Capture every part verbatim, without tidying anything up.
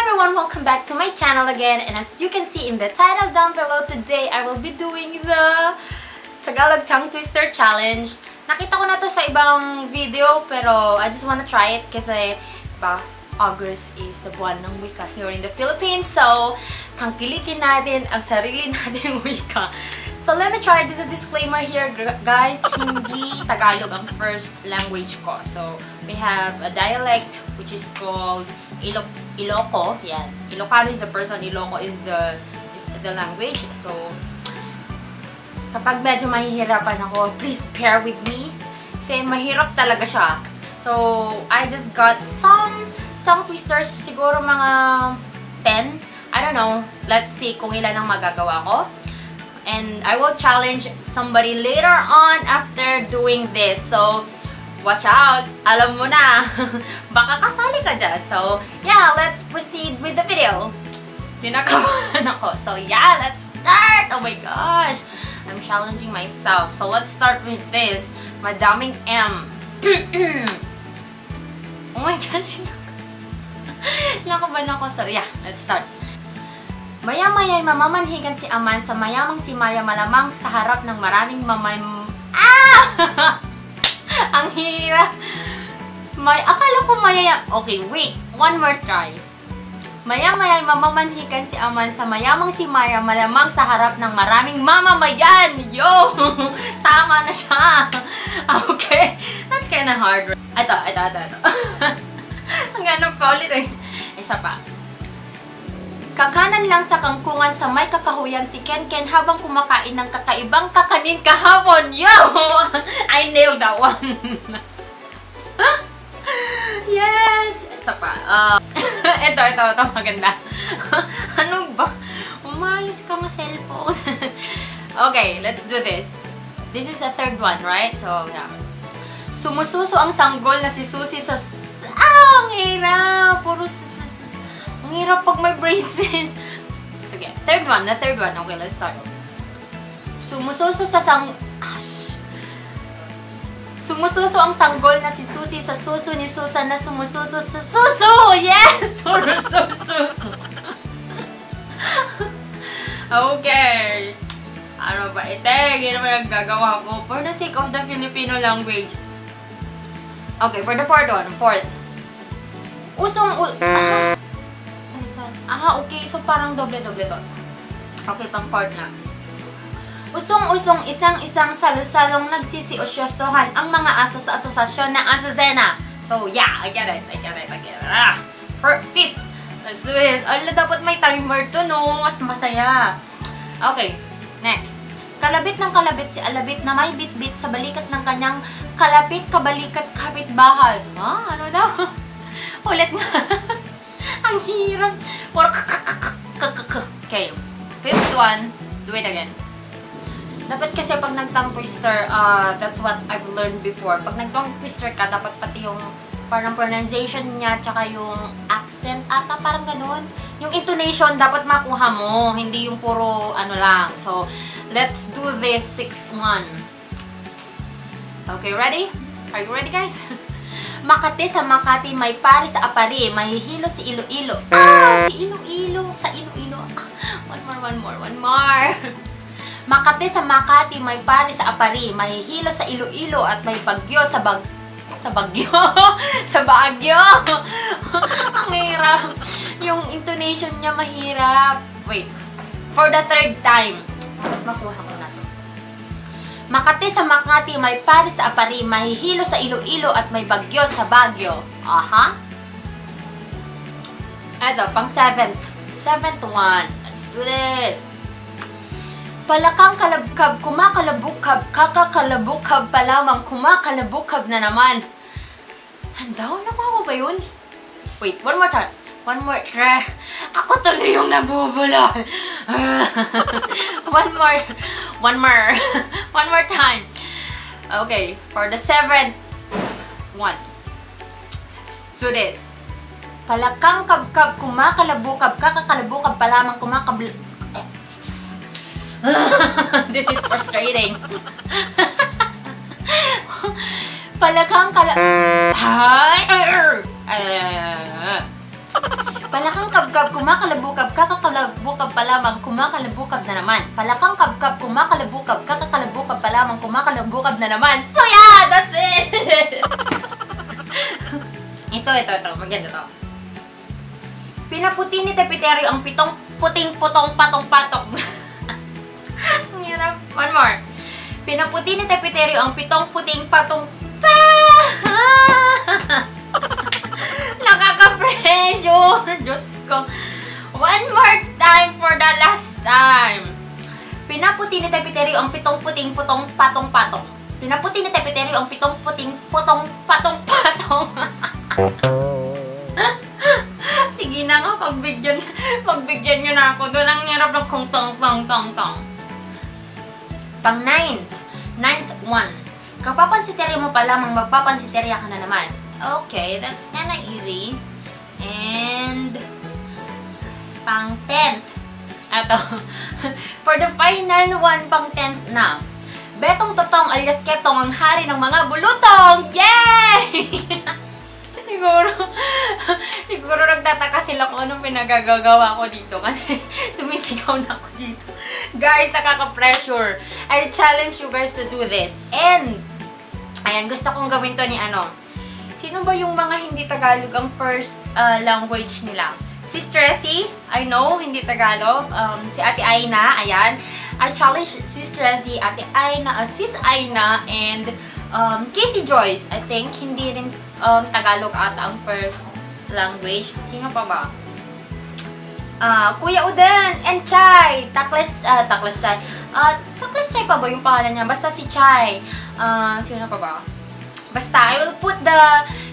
Everyone, welcome back to my channel again, and as you can see in the title down below, today I will be doing the Tagalog Tongue Twister Challenge. Nakita ko na to sa ibang video, pero I just wanna try it kasi, diba, August is the buwan ng wika here in the Philippines. So, tangkilikin natin ang sarili nating wika. So, let me try this, a disclaimer here, gr- guys. Hindi Tagalog ang first language ko. So, we have a dialect which is called Ilo- Iloco. Yan. Ilocano is the person, Iloco is the is the language. So, kapag medyo mahihirapan ako, please bear with me. Kasi mahirap talaga siya. So, I just got some tongue twisters, siguro mga ten. I don't know. Let's see kung ilan ang magagawa ko. And I will challenge somebody later on after doing this. So, watch out! Alam mo na! Baka kasali ka dyan. So, yeah, let's proceed with the video. Kinakabahan ako. So, yeah, let's start! Oh my gosh! I'm challenging myself. So, let's start with this. Madaming M. Oh my gosh! Nakabahan ako. So, yeah, let's start. Maya-maya'y mamamanhikan si Aman sa mayamang si Maya malamang sa harap ng maraming mamay... Ah! Ang hirap! May, akala ko mayaya... Okay, wait. One more try. Maya-maya'y mamamanhikan si Aman sa mayamang si Maya malamang sa harap ng maraming mamamayan. Yo! Tama na siya. Okay. That's kinda hard. Ito, ito, ito, ito. Ang ganap pa ulit eh. Isa pa. Kakanan lang sa kangkungan sa may kakahuyan si Kenken habang kumakain ng kakaibang kakanin kahapon. Yo! I nailed that one. Yes! Isa pa. Ah, ito, ito, ito. Maganda. Ano ba? Umayos ka nga cellphone. Okay, let's do this. This is the third one, right? So, yeah. Sumususo ang sanggol na si Susi sa s-, ah, ang hirap! Puro s-, s-, s-, ang hirap pag may braces. Sige, third one, the third one. Okay, let's start. Sumususo sa sang-, ash. Sumususo ang sanggol na si Susi sa suso ni Susan na sumususo sa suso! Yes! Sumususo! Okay. Ano ba ito? Hindi naman naggagawa ko. For the sake of the Filipino language. Okay, for the fourth one. Fourth. Usong u-, ah. Ano sa-, ah, okay. So, parang doble-doble to. Okay, pang fourth na. Usong-usong isang-isang salusalong nagsisiosyosohan ang mga aso sa asosasyon na Azucena. So, yeah, I get it, I get it, I get it. Ah, for fifth. Let's do this. Ala, dapat may timer to, no? Mas masaya. Okay, next. Kalabit ng kalabit si Alabit na may bitbit sa balikat ng kanyang kalapit kabalikat kapitbahay. Ha? Ano daw? Ulit nga. Ang hirap. Puro k-, k-, k-, k-, k-, k-, okay. Fifth one, do it again. Dapat kasi pag nag-tongue twister, ah, that's what I've learned before. Pag nag-tongue twister ka, dapat pati yung parang pronunciation niya, tsaka yung accent ata, parang ganun. Yung intonation, dapat makuha mo, hindi yung puro ano lang. So, let's do this sixth one. Okay, ready? Are you ready, guys? Makati sa Makati, may Paris a Paris, mahihilo si Iloilo. Ah, si Iloilo, sa Iloilo. Ah, one more, one more, one more. Makati sa Makati, may Paris a Paris, mahihilo sa Iloilo at may Bagyo sa Bag-, sa Bagyo. Sa Baguio. Ang hirap. Yung intonation niya mahirap. Wait. For the third time. Dapat makuha ko na to. Makati sa Makati, may Paris a Paris, mahihilo sa Iloilo at may Bagyo sa Baguio. Aha. Eto, pang seventh. Seventh one. Let's do this. Palakang kalabkab, kumakalabukab, kakakalabukab pa lamang, kumakalabukab na naman. Ang daw, nakuha ko ba yun? Wait, one more time. One more try. Ako tuloy yung nabubulol. One more. One more. One more time. Okay, for the seventh one. Let's do this. Palakang kabkab, kumakalabukab, kakakalabukab pa lamang, kumakabl-, this is frustrating. Palakang kala-, Palakang kab-, Kab, kumakalabukab, kakakalabukab pa lamang, kumakalabukab na naman. Palakang kabkab, kumakalabukab, kakakalabukab pa lamang, kumakalabukab na naman. So yeah, that's it! Ito, ito, ito. Maganda to. Pinaputi ni Tepiterio ang pitong puting putong patong-patong. Ang hirap. One more. Pinaputi ni Tepiterio ang pitong puting patong pa! Nakaka-pressure! Diyos ko. One more time for the last time. Pinaputi ni Tepiterio ang pitong puting putong patong-patong. Pinaputi ni Tepiterio ang pitong puting putong patong-patong. Sige na nga, pagbigyan, pagbigyan nyo na ako. Doon ang hirap ng kung tong, tong, tong, tong. Pang ninth. Ninth one. Kapapansiteria mo pa lamang, magpapansiteria ka na naman. Okay, that's kinda easy. And pang tenth. Ato. For the final one, pang tenth na. Betong Totong alias Ketong ang hari ng mga bulutong! Yay! Siguro, siguro nagtataka sila kung anong pinagagagawa ko dito kasi sumisigaw na ako dito. Guys, nakaka-pressure. I challenge you guys to do this. And, ayan, gusto kong gawin to ni ano. Sino ba yung mga hindi Tagalog ang first, ah, language nila? Sis Tressie, I know, hindi Tagalog. Um, si Ate Aina, ayan. I challenge Sis Tressie, Ate Aina, ah, Sis Aina, and, um, Casey Joyce, I think, hindi rin, um, Tagalog ata ang first language. Sino pa ba? Ah, Kuya Uden and Chai. Takles, ah, Takles Chai. Ah, Takles Chai pa ba yung pangalan niya? Basta si Chai. Ah, sino pa ba? Basta, I will put the,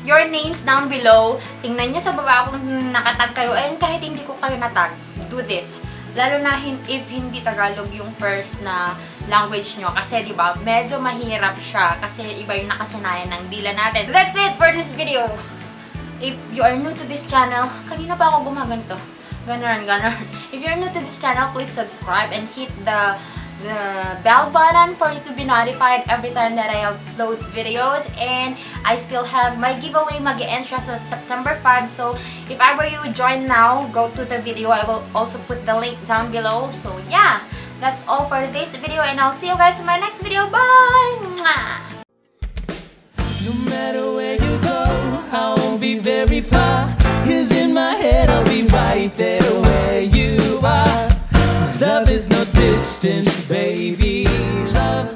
your names down below. Tingnan nyo sa baba kung nakatag kayo. And kahit hindi ko kayo natag, do this. Lalo na hin-, if hindi Tagalog yung first na language nyo. Kasi, di ba, medyo mahirap siya. Kasi iba yung nakasanayan ng dila natin. That's it for this video. If you are new to this channel, kanina pa ako gumaganto. Ganon, ganon. If you're new to this channel, please subscribe and hit the, the bell button for you to be notified every time that I upload videos. And I still have my giveaway, mag-end siya sa September five. So, if ever you join now, go to the video. I will also put the link down below. So, yeah, that's all for this video, and I'll see you guys in my next video. Bye! Mwah! No matter where you go, I won't be very far. 'Cause in my head, I'll be right there where you are. 'Cause love is no distance, baby. Love